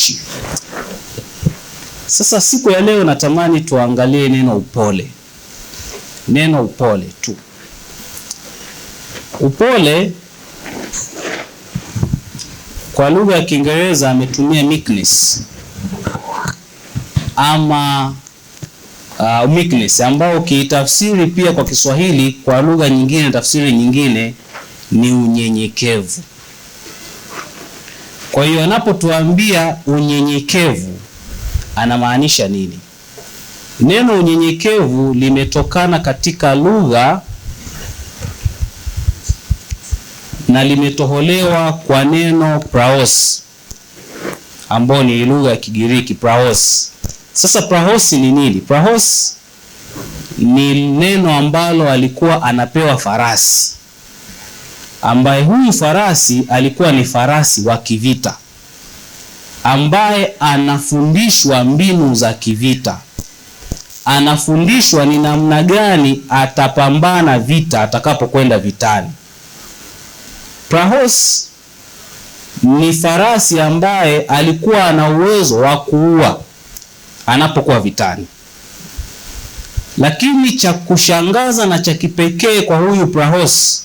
nchi. Sasa siku ya leo natamani tuangalie neno upole, neno upole tu. Upole kwa lugha ya Kiingereza ametumia meekness ama meekness ambao ukiitafsiri pia kwa Kiswahili kwa lugha nyingine, tafsiri nyingine ni unyenyekevu. Kwa hiyo anapotuambia unyenyekevu anamaanisha nini? Neno unyenyekevu limetokana katika lugha na limetoholewa kwa neno praos, ambao ni lugha ya Kigiriki praos. Sasa praos ni nini? Praos ni neno ambalo alikuwa anapewa farasi, ambaye huyu farasi alikuwa ni farasi wa kivita, ambaye anafundishwa mbinu za kivita, anafundishwa ni namna gani atapambana vita atakapokwenda vitani. Prahos ni farasi ambaye alikuwa ana uwezo wa kuua anapokuwa vitani. Lakini cha kushangaza na cha kipekee kwa huyu Prahos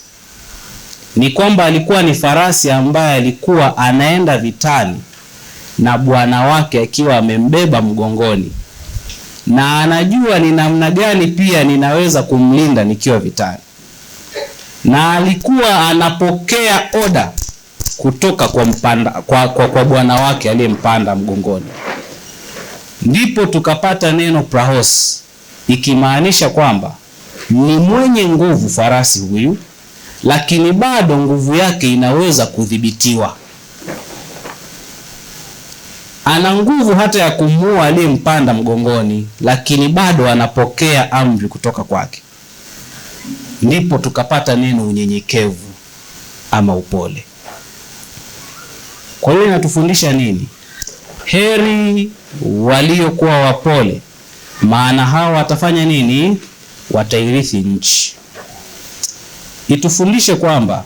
ni kwamba alikuwa ni farasi ambaye alikuwa anaenda vitani na bwana wake akiwa amembeba mgongoni, na anajua ni namna gani pia ninaweza kumlinda nikiwa vitani, na alikuwa anapokea oda kutoka kwa mpanda, kwa bwana wake aliyempanda mgongoni. Ndipo tukapata neno prahos, ikimaanisha kwamba ni mwenye nguvu farasi huyu, lakini bado nguvu yake inaweza kudhibitiwa. Ana nguvu hata ya kumuua aliyempanda mgongoni, lakini bado anapokea amri kutoka kwake. Ndipo tukapata neno unyenyekevu ama upole. Kwa hiyo inatufundisha nini? Heri waliokuwa wapole, maana hao watafanya nini? Watairithi nchi. Itufundishe kwamba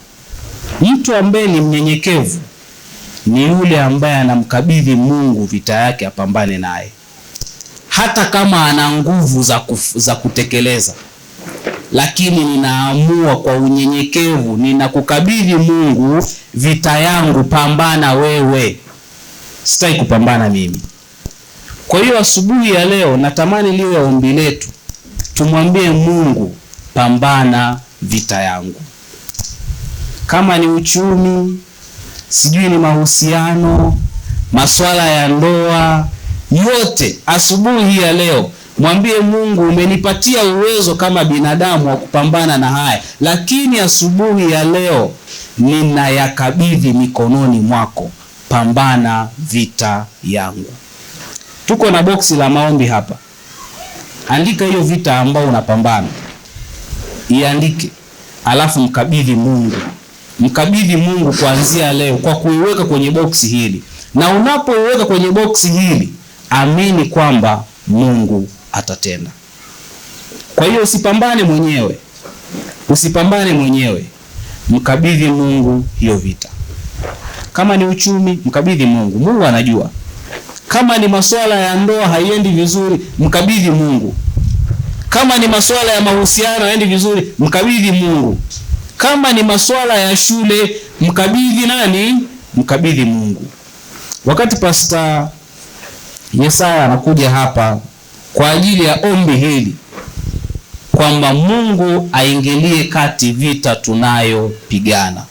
mtu ambaye ni mnyenyekevu ni yule ambaye anamkabidhi Mungu vita yake apambane naye, hata kama ana nguvu za kutekeleza, lakini ninaamua kwa unyenyekevu, ninakukabidhi Mungu vita yangu, pambana wewe, sitaki kupambana mimi. Kwa hiyo asubuhi ya leo natamani liwe ombi letu, tumwambie Mungu, pambana vita yangu. Kama ni uchumi, sijui ni mahusiano, masuala ya ndoa, yote asubuhi ya leo mwambie Mungu, umenipatia uwezo kama binadamu wa kupambana na haya, lakini asubuhi ya leo ninayakabidhi mikononi mwako, pambana vita yangu. Tuko na boksi la maombi hapa. Andika hiyo vita ambayo unapambana, iandike, alafu mkabidhi Mungu. Mkabidhi Mungu kuanzia leo kwa kuiweka kwenye boksi hili. Na unapoiweka kwenye boksi hili, amini kwamba Mungu atatenda. Kwa hiyo usipambane mwenyewe. Usipambane mwenyewe. Mkabidhi Mungu hiyo vita. Kama ni uchumi, mkabidhi Mungu. Mungu anajua. Kama ni masuala ya ndoa haiendi vizuri, mkabidhi Mungu. Kama ni masuala ya mahusiano haiendi vizuri, mkabidhi Mungu. Kama ni masuala ya shule, mkabidhi nani? Mkabidhi Mungu. Wakati Pastor Yesaya anakuja hapa kwa ajili ya ombi hili kwamba Mungu aingilie kati vita tunayopigana,